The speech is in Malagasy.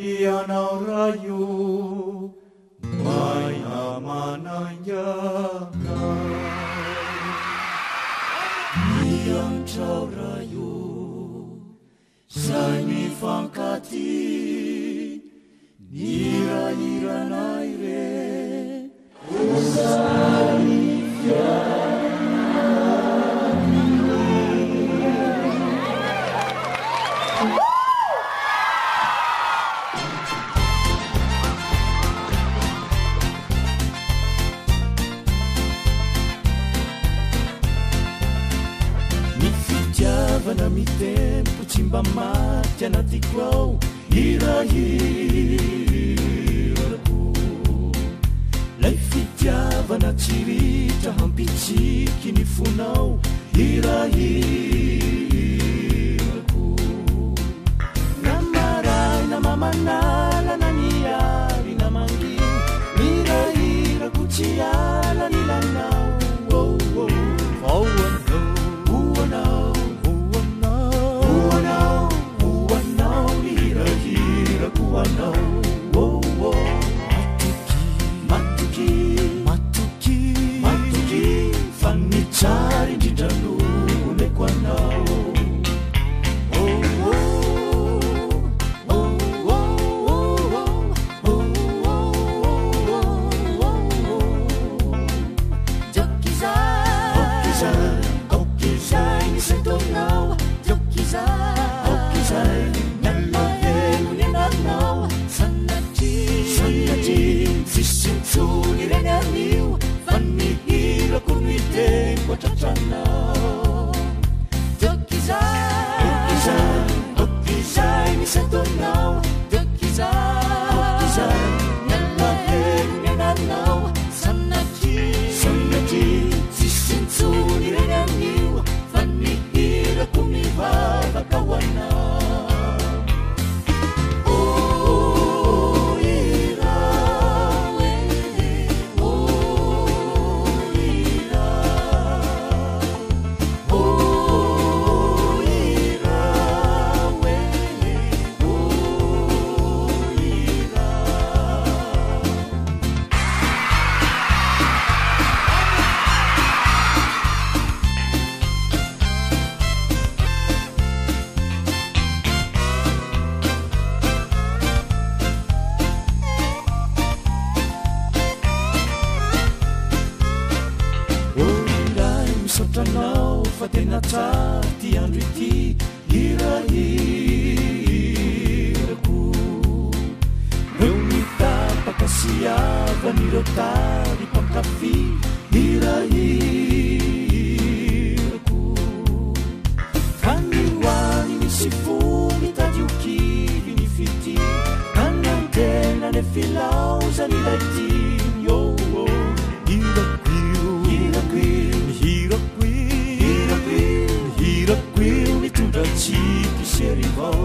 Ianao Ray o, maina manangana. Miantrao Ray o, zay mifankatia, ny hirahiranay re, ho sary Ny fitiavana mitempo tsy mba maty anatiko ao Hirahirako Lay fitiavana tsy ritra hampitsiky ny fonao Hirahirako Na maraina mamanala na ny alina mangina Hirahirako tsy ala ny lanao oh, oh. Ho anao, ho anao, ho anao, ho anao, ho anao ny hirahirako ho anao oh, oh. Matoky, matoky, matoky, matoky fa ny tsara indrindra no omeko anao. Oh, oh, oh, oh, oh, oh, oh, oh, oh. Aok'izay, aok'izay ny sentonao, aok'izay, aok'izay ny alahelo ny anarinao. Sanatria, sanatria, tsisy intsony ireny anio, fa ny hirako no hiteko hatratranao. Aok'izay, aok'izay, aok'izay ny sentonao, aok'izay, aok'izay ny alahelo ny anarinao. Sanatria, sanatria, tsisy intsony ireny anio, fa ny hirako mivavaka ho anao. Oh, hira, oh, hira, oh, hira, oh, hira. Olay misaotra anao fa tena tsara ty andro ity hirahirako. Reo mitapaka sy havan'ireo tary mpankafy hirahirako. Ka ny ho any misy fo mitady ho kivy ny fitia, ka ny antena nefilaozan'ilay tiany. Oh, oh. Hirako io, hirako io, hirako io, hirako io, hirako io mitondra tsiky sy herivao.